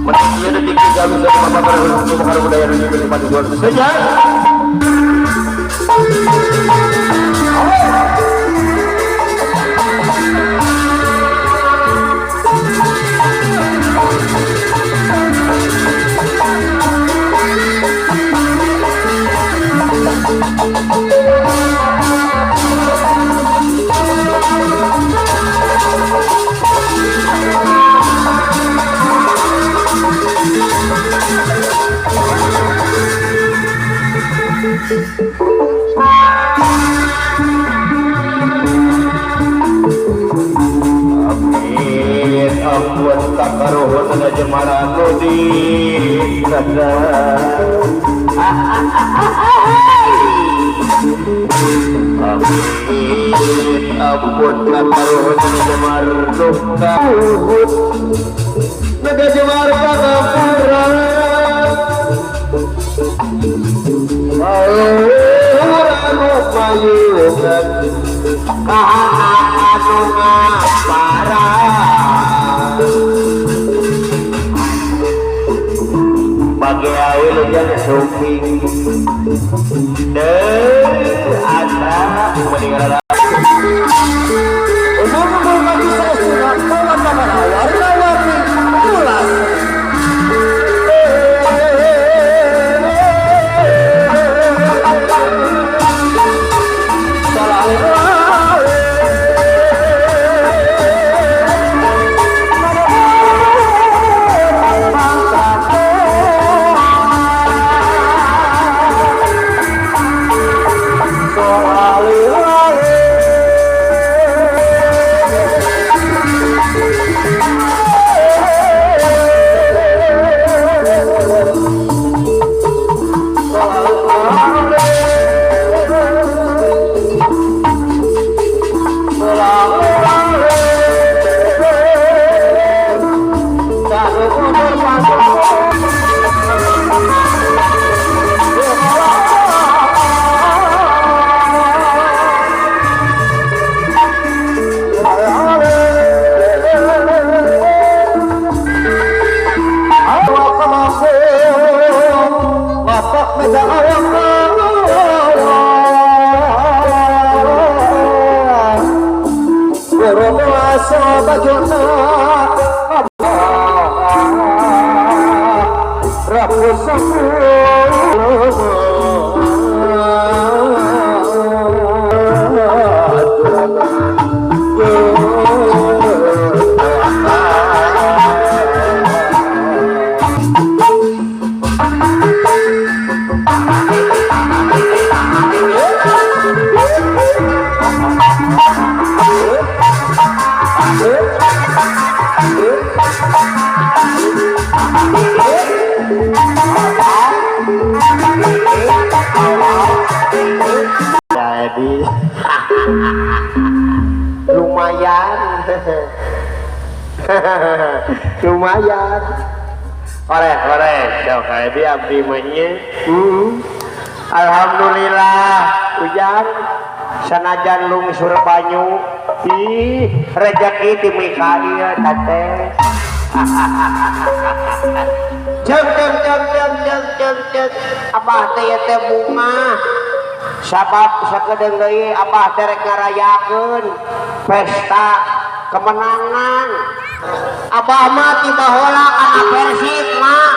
Menit detik tiga bisa bapak budaya 2052 saja. Amin ampun takaruhun ngajemara nu di Amin ampun takaruhun ngajemar duka uhud ngajemar pangapura anu payungan anu ngapara bagi awil yang sumping deh asa meninggal. Umum bagi saya sudah warna-warni ulas. Jadi lumayan lumayan oleh sok di abdi mah nya. Alhamdulillah hujan sanajan lungsur banyu ih rezeki ti Mikail teh. Cek cek cek cek cek cek cek abah teh teh bunga sabab sakedeung deui abah teh rek ngarayakeun pesta kemenangan. Abah mah ti baheula kana Persib mah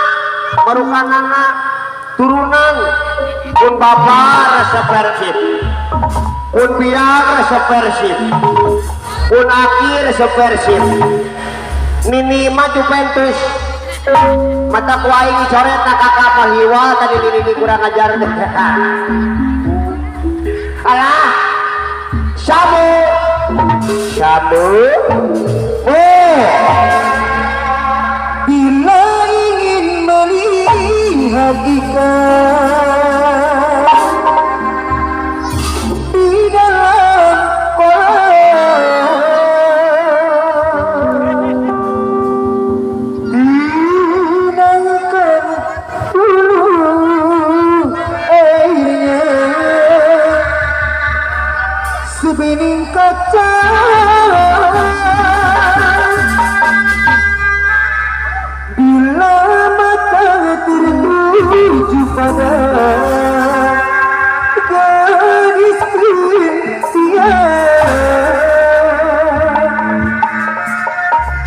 barukanana turunan kun bapa resep Persib, kun biang resep Persib, kun aki resep Persib, nini mah Juventus. Mata ku aing dicoret na kakak pahiwa tadi nini kurang ajar. Alah samu samu oh. Bila ingin melihat ikan di dalam kolam, dinaikkan dulu airnya sebening kaca. pada gadis impian.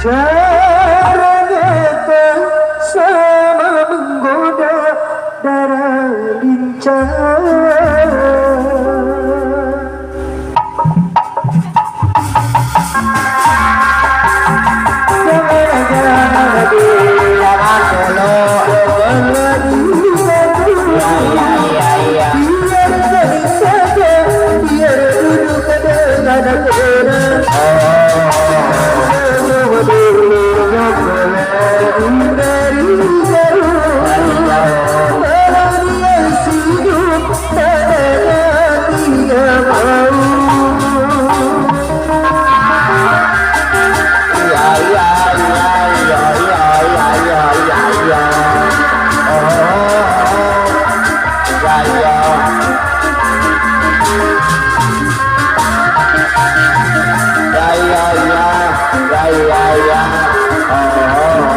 Caranya tak sama menggoda darah lincah. Jangan dulu. Iya iya iya. Biar jadi saja, biar duduk dengan tenang. Dari jauh, malah dia hidup, mana dia mau. Iya iya iya iya iya iya iya iya iya. Oh. Iya iya. Ya iya iya. Ya iya iya. Oh.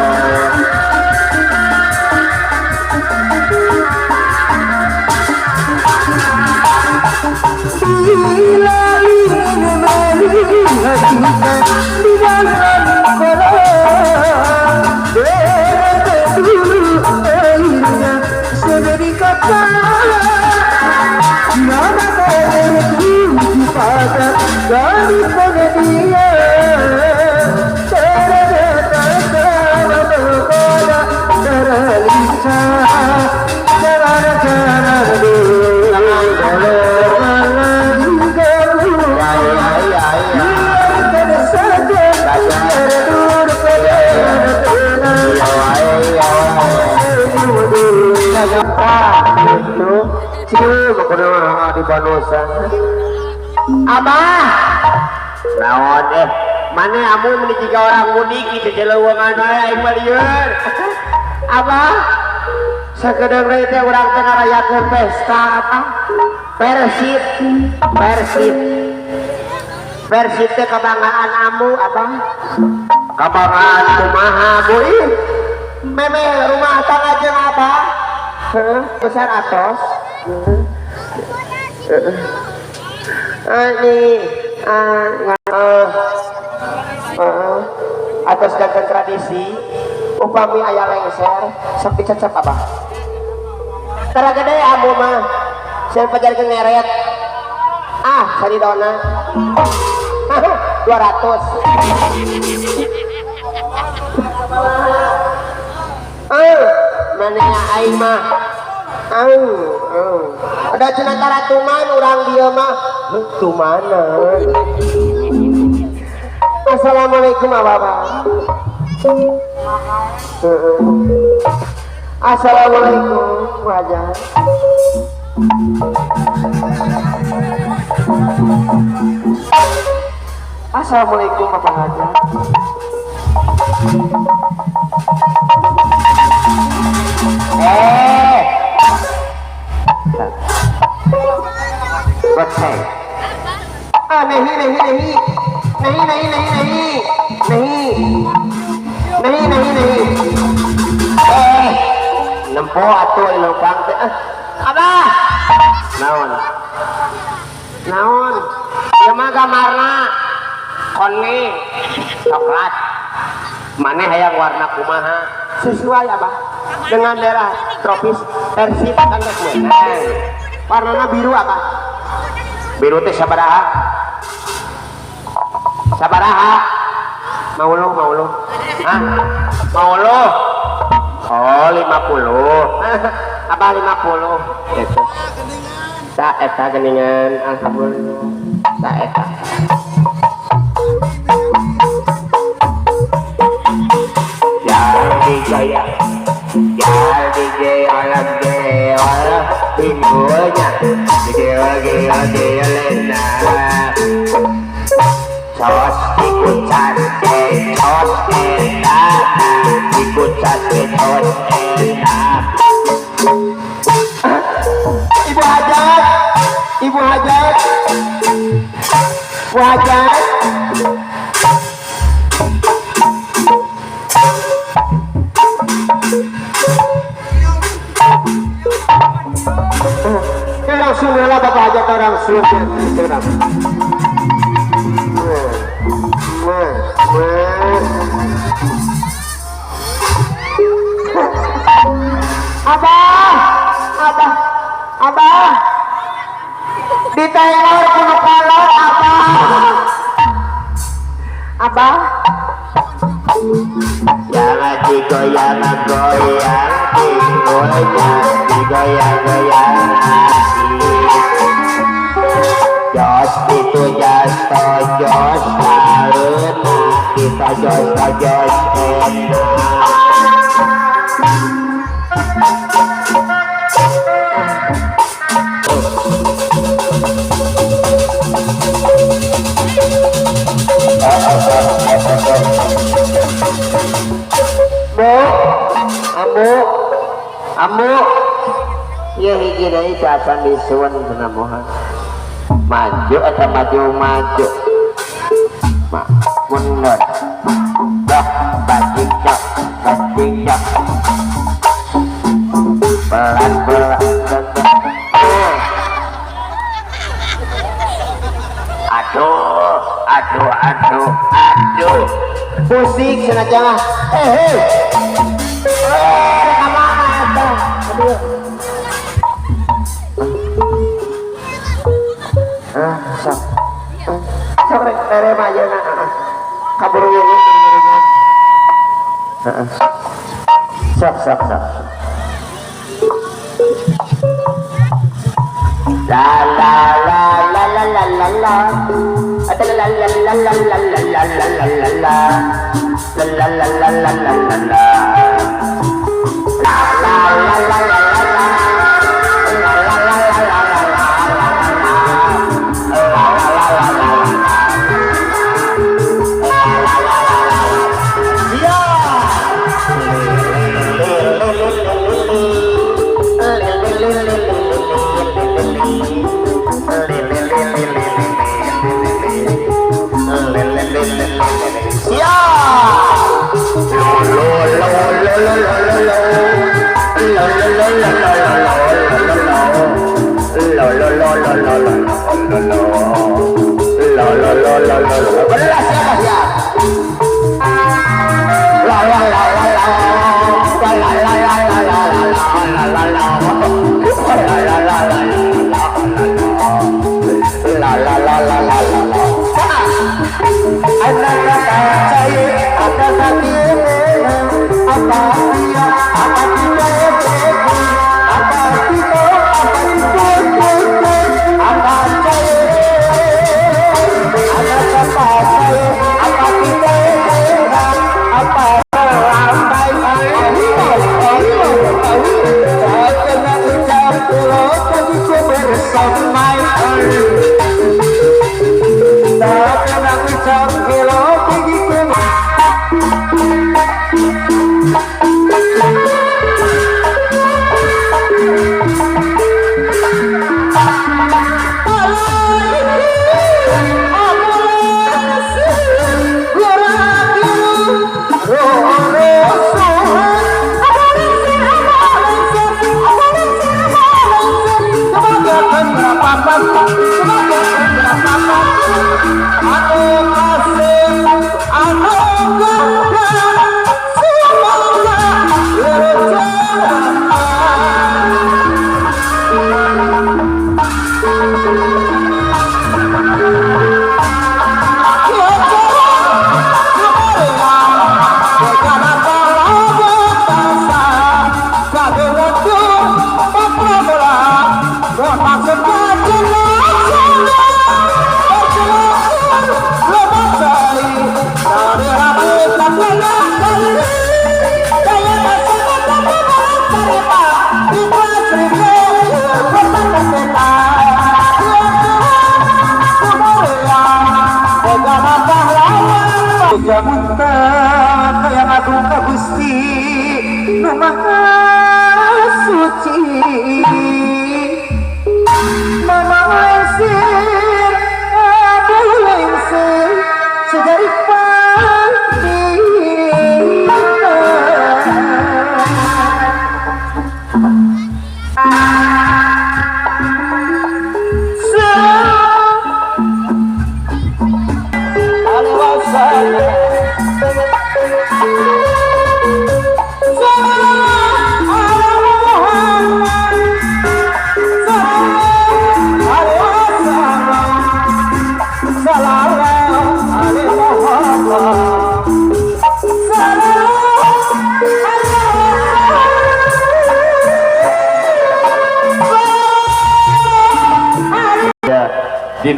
Bila ingin melihat kita di dalam kolam, berada dulu airnya sudah dikatakan. Mata tertuju pada gadis pengedia. Ternyata sama menggoda darah lincah. Jalan-jalan dulu, Jangan dulu. malah Ya iya iya iya. biarkan saja, biar duduk dengan tenang. Iya wae iya wae. Gitu. Cieu pokona mah di bonusan. Abah. Naon eh? Mana amun meni jiga orang mudik di celeuweungan wae aing mah lieur. Abah. Sakedeung deui teh urang teh ngarayakeun pesta apa? Persib. Persib. Persib teh kebanggaan amu abah. Kebanggaan kumaha bu ih? Memeh rumah tangga jeung abah. Heuh, besar atos. Ini atos janten tradisi upami aya lengser sok dicecep abah. Tara gede amu mah sieun pajarkeun ngeret. Ah, saridona. 200. Eh, mana aing mah. Ada cenah taratuman urang dieu mah. Heuh, tumanan. Assalamualaikum abah. Heeh. Assalamualaikum wajah. Assalamualaikum Bapak Haja. Eh. Goceng. Ah, nehi nehi nehi. Nehi nehi nehi nehi. Nehi. Nehi nehi nehi. Eh, nempo atuh leumpang teh. Ah. Abah. Naon? Naon? Ieu mah gambarna koneng coklat. Maneh hayang warna kumaha? Sesuai abah dengan daerah tropis Persib kan geus meunang. Warnana biru abah. Biru teh sabaraha? Sabaraha? Mau lu, mau lu. Hah? Mau lu? Oh, 50. Abah 50. Gitu. Sa eta geningan alhamdulillah. Sa eta. Jadi gaya. Jadi gaya gaya pinggulnya. Gaya gaya gaya lena. Sos dikucas sos eta. Dikucas sos eta. Ibu Hajat, Ibu Hajat, Bu Hajat. langsung heula Bapak hajat orang sebelumnya. Abah, abah, abah, ditengor kuno kolor abah, abah. Jangan digoyang goyang, pinggulnya digoyang goyang asik. Jos itu jos tojos taeuna kita jos tojos enak. Bu, ambu, ambu, ya hiji deui cacan disuwun cenah mohan. Maju atau maju maju, mak mundur, dah bajing cok, bajing cok, pelan pelan, aduh, aduh, aduh, aduh, pusing cenah jangan, kamana eta? Aduh. Ah, sok. Sok rek mere mah ayeuna, kaburu ieu ngiringan. Heeh. Sok sok sok. La la la la la la la la. La la la la la la la la la la la. La la la la la la la la. La la la la la la. La la la la la la la. La la la la la. La la la la la. Siap.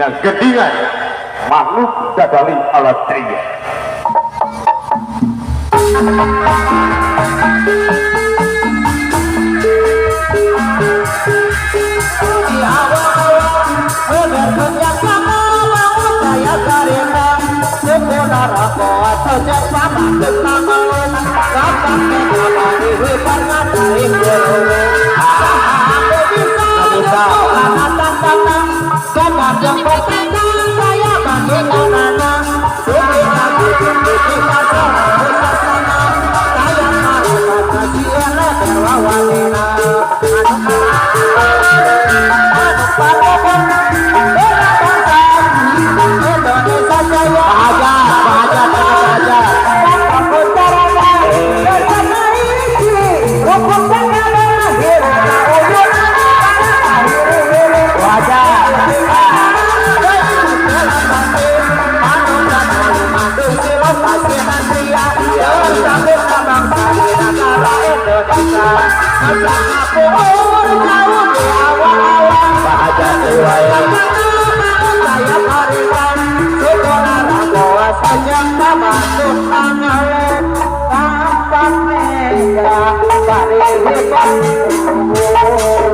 Dina gendingan makhluk dadali alatria. Bye.